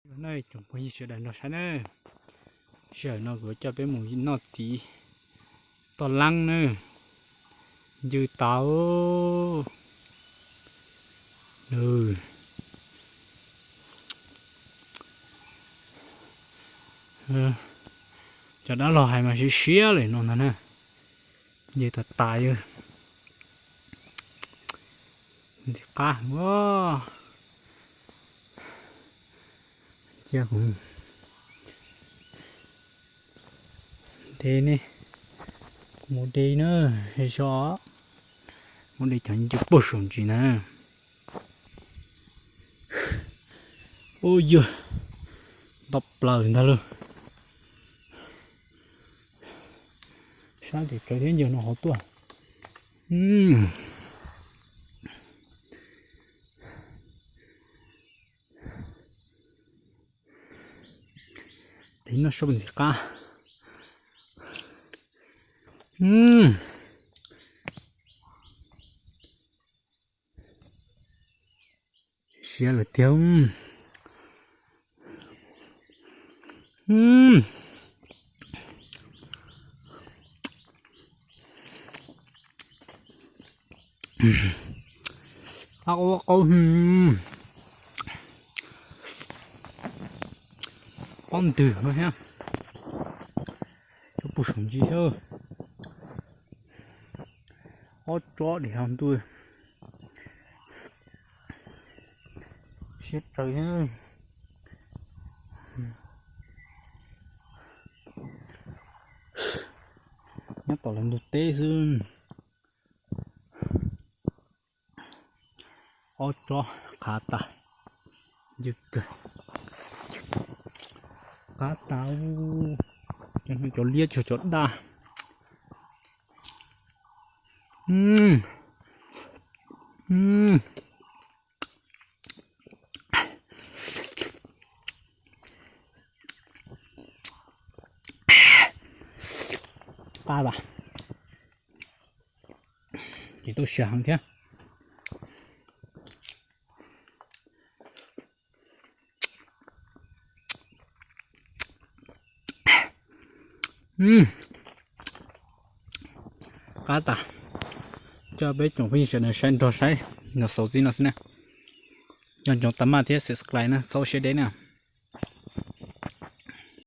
Tsoom phooj ywg sawv daws nrog saib na, sij hawm no kuv coj peb mus noj txiv toj laab na, ncw tas. Cov dab laug hais mas siab siab li no ntag na, ncw tas tas. Ntxim qab, cia kuv de ne, kuv mus de na, so, mus de cov ncw puag saum ntsis na. Ub, yawg, ntau plaws ntag lauj. Sab tim tsawv thiab ncawg no hov tuaj. Dev noj sab ntxim qab. Siab lawm tiag. Qab ua qaub, pob ntwg no thiab, cov puag saum ntsis thiab. Ob tsob dim hlo ntuj, siab tawv thiab. Nyob tom lawv ntug teb xwb. Ob tsob qhav tas, ncw kawg, qab tas. Cov liab tsuag cov daj. Qab tas, tsis tau siav heev thiab. Qab tas, coj peb tsoom phooj ywg sawv daws saib nrog saib nrog xaus txij no xwb na. Nco ntsoov tag maj thiab subscribe na, txhob siab deb na.